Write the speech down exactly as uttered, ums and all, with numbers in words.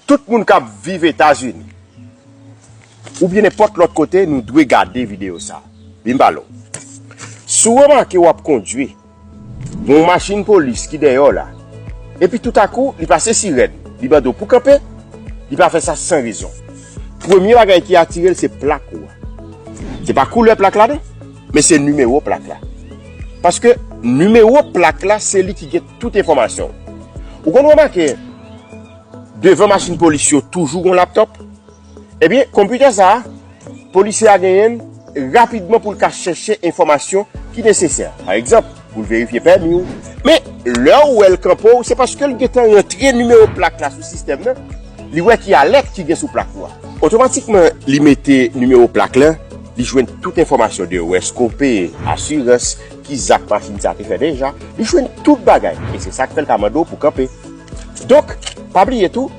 Tout moun k ap viv Etazini oubyen nenpòt lòt kote, nou dwe gade videyo sa. Bin ba lo. Si w remake w ap kondwi, gen yon machin polis ki dèyè w la, epi toutakou, li pase sirèn, li mande w pou kanpe, li pa fè sa san rezon. Premye bagay ki atire l, se plak ou a. Se pa koulè plak la, non, men se nimewo plak la. Paske nimewo plak la, se li ki gen tout enfòmasyon w. Ou konn remake, devan machin polis yo toujou gen laptòp? Ebyen, konpitè sa a, polisye a genyen l rapidman pou l ka chèche enfòmasyon ki nesesè. Pa egzanp, pou l verifye pèmi w. Men, lè w wè l kanpe w, se paske l gentan rantre nimewo plak la sou sistèm nan. Li wè ki alèt ki gen sou plak ou a. Otomatikman, li mete nimewo plak la, li jwenn tout enfòmasyon de w, èske w peye asirans, ki zak machin sa te fè deja, li jwenn tout bagay. E se sa k fè l ka mande w pou kanpe. Donk, pa bliye tou,